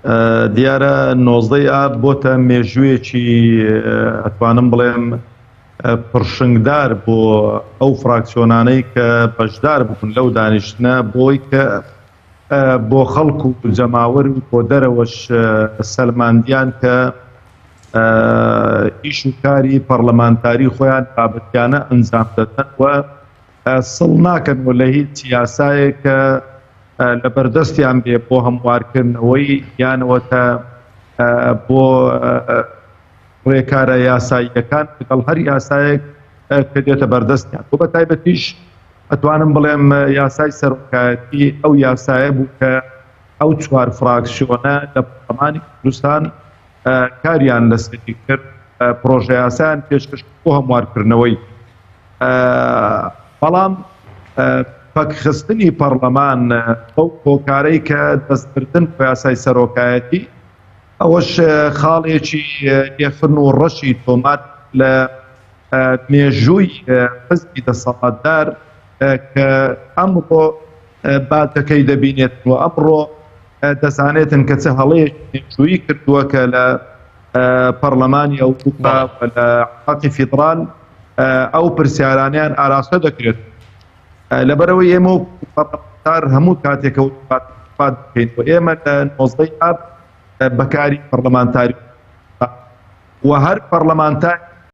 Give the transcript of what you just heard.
دیارە نۆزدەی ئاب بۆتە مێژوویەکی ئەتوانم بڵێم پڕشنگدار بۆ ئەو فراکسیۆنانەی کە بەشدار بوون لەو دانیشتنە بۆی کە بۆ خەڵک و جەماوەر و بۆ دەرەوەش سەلماندیان کە ئیش و کاری پەرلەمانتاری خۆیان بابەتیانە ئەنجام دەدەن و سڵ ناکەن و لە هیچ یاسایەک کە لە بەردەستیان بێ بۆ هەموارکردنەوەی یانەوەتە بۆ ڕێکارە یاساییەکان لەگەڵ هەر یاسایەک کە دێتە بەردەستیان بۆ بە تایبەتیش ئەتوانم بڵێم یاسای سەرۆکایەتی ئەو یاسایە بوو کە ئەو چوار فراکسیۆنە لە پەرلەمانی کوردستان کاریان لەسەری کرد پرۆژە یاسایان پێشکەش بۆ هەموارکردنەوەی بەڵام پەکخستنی پەرلەمان بەو هۆکارەی کە دەستبردن بۆ یاسای سەرۆکایەتی ئەوەش خاڵێکی لێخن و ڕەشی تۆمار لە مێژووی حزبی دەسەڵاتدار کە ئەمڕۆ باجەکەی دەبینێت و ئەمڕۆ دەزانێتن کە چ هەڵەیەکی مێژوویی کردووە کە لە پەرلەمانی ئەوروپا و لە عێراقی فیدرال ئەو پرسیارانیان ئاراستە دەکرێت. لەبەرئەوەی ئێمە وەکو پەرلەمانتار هەموو کاتێکە پات بکەین و ئێمە لە نۆزدەی ئاب بەکاری پەرلەمانتاری و هەر پەرلەمانتار.